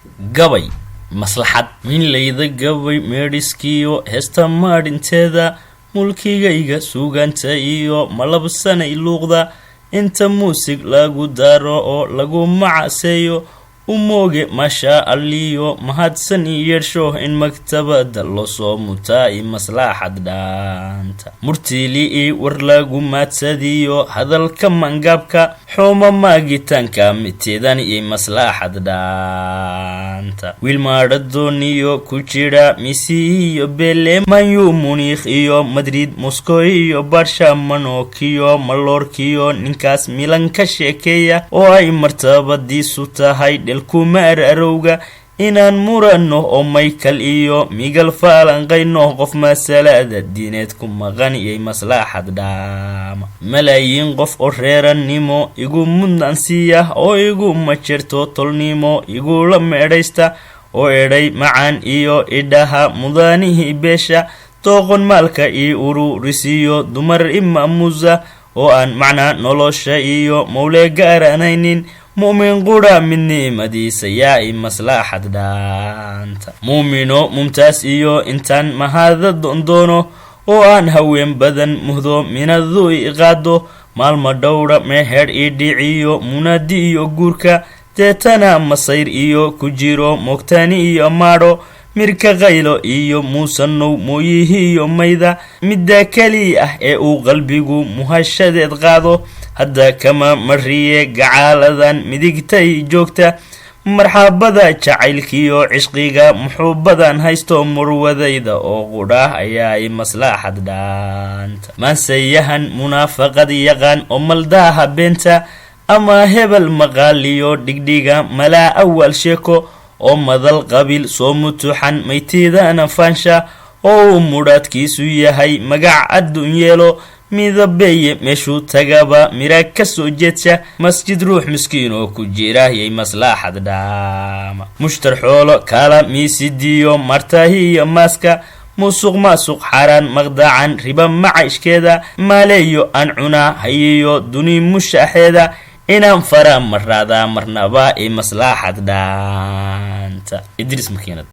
Gabay maslaxad minlayda, gabay meedhiskiyo heesta maadhinteeda, mulkigayga suugaanta iyo malabsanay luuqda, inta muusig lagu daro oo lagu macaseeyo, umooge maasha alliyo mahadsan yeedhsho, in maktabada loo soo mutaa i maslaxad dhaanta. Murtiili i war lagu maadsadiyo hadalka mangaabka, xuuma maagitaanka miteedan iyo maslaxad dhaanta. Wiil maadhadooniyo ku jira Misi iyo Bele, Manyu, Munikh iyo Madrid, Moscow iyo Barsha, Manokiyo Maloorkiyo, ninkaas Milan ka sheekeeya oo ay martabadiisu tahay dhelkumaar arowga, inaan muranno oo Michael iyo Migal faalanqayno, qof masalada diineed ku maqan iyay maslaxad dhaama. Malaayiin qof oo reerannimo igu mudnaan siiya, oo igu majerto tolnimo igula meedhaysta, oo edhay macaan iyo idhaha mudanihii beesha, dooqon maalka ii ururisiiyo dumar imaamuusa, oo aan macnaa nolosha iyo mawle garanaynin, mu'min qura midnimadiisa yaa i maslaxad dhaanta. Muumino mumtaas iyo intaan mahada doondoono, oo aan haween badan muhdo, minadu i qaado, maalma dhowra meher i dhiciyo, munaadi iyo guurka, deetana masayr iyo ku jiro moogtaani iyo maadho, mirka qaylo iyo muusanow mooyihi iyo mayda, midda keliya ah ee uu qalbigu muhashadeed qaado, hadda kama mariye gacaaladan midigtay joogta, marxabada jacaylkiyo cishqiga muxuubadan haysto, murwadayda oo qudhaah ayaa i maslaxad dhaanta. Maansayahan munaafaqad yaqaan oo maldaaha beenta, ama hebel maqaaliyo dhigdhiga malaa awal sheeko, oo madal qabiil soo mutuxan maytiidana faansha, oo uu mudhaadkiisu yahay magac adduun yeelo, midabeeye meeshuu tagaba mira ka soo jeedsha, masjid ruux miskiin oo ku jira yay maslaxad dhaama. Mushtar xoolo kaala miisidiyo martahiyo maaska, musuq maasuq xaaraan maqdacan riba macayshkeeda, maaleeyo aan cunaa hayiyo duni mushaaxeeda, inaan fara maraadaa marnaba i maslaxad dhaanta. Idris Makiinad.